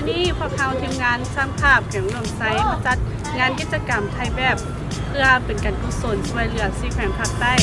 ນີ້ພວກເຮົາທີມງານຊ່າງພາບແຂວງອຸດົມໄຊ ມາຈັດງານກິດຈະກຳຖ່າຍແບບ ເພື່ອເປັນການກຸສົນຊ່ວຍເຫຼືອສີ່ແຂວງພາກໃຕ້.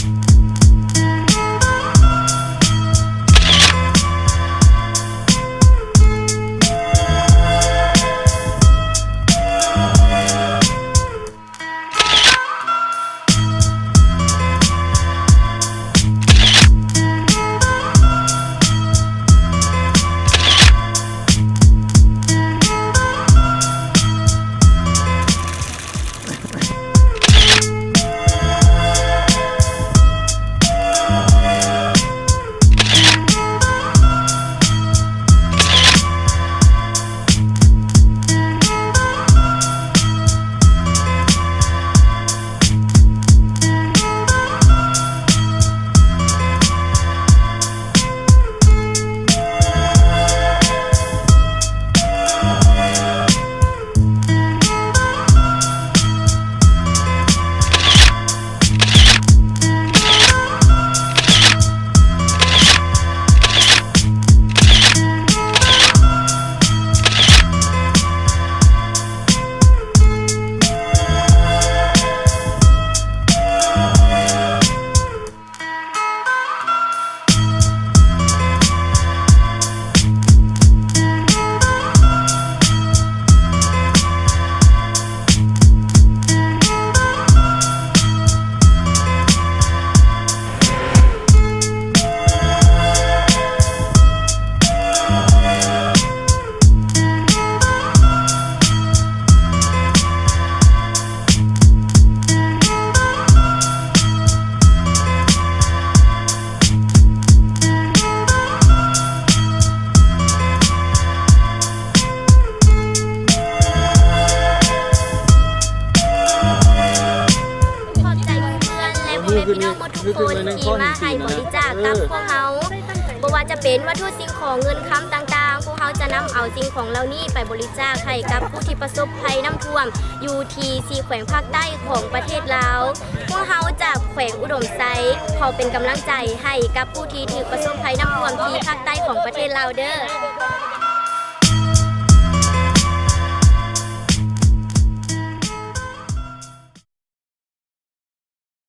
ຂອບໃຈເພື່ອນໆ ແລະ ພໍ່ແມ່ພີ່ນ້ອງໝົດທຸກຄົນທີ່ມາໃຫ້ບໍລິຈາກກັບພວກເຮົາ ບໍ່ວ່າຈະເປັນວັດຖຸສິ່ງຂອງເງິນຄຳຕ່າງໆ ພວກເຮົາຈະນຳເອົາສິ່ງຂອງເຫຼົ່ານີ້ໄປບໍລິຈາກໃຫ້ກັບຜູ້ທີ່ປະສົບໄພນ້ຳຖ້ວມຢູ່ທີ່ສີ່ແຂວງພາກໃຕ້ຂອງປະເທດລາວ. ພວກເຮົາຈາກແຂວງອຸດົມໄຊ ຂໍເປັນກຳລັງໃຈໃຫ້ກັບຜູ້ທີ່ຖືກປະສົບໄພນ້ຳຖ້ວມທີ່ພາກໃຕ້ຂອງປະເທດລາວເດີ້.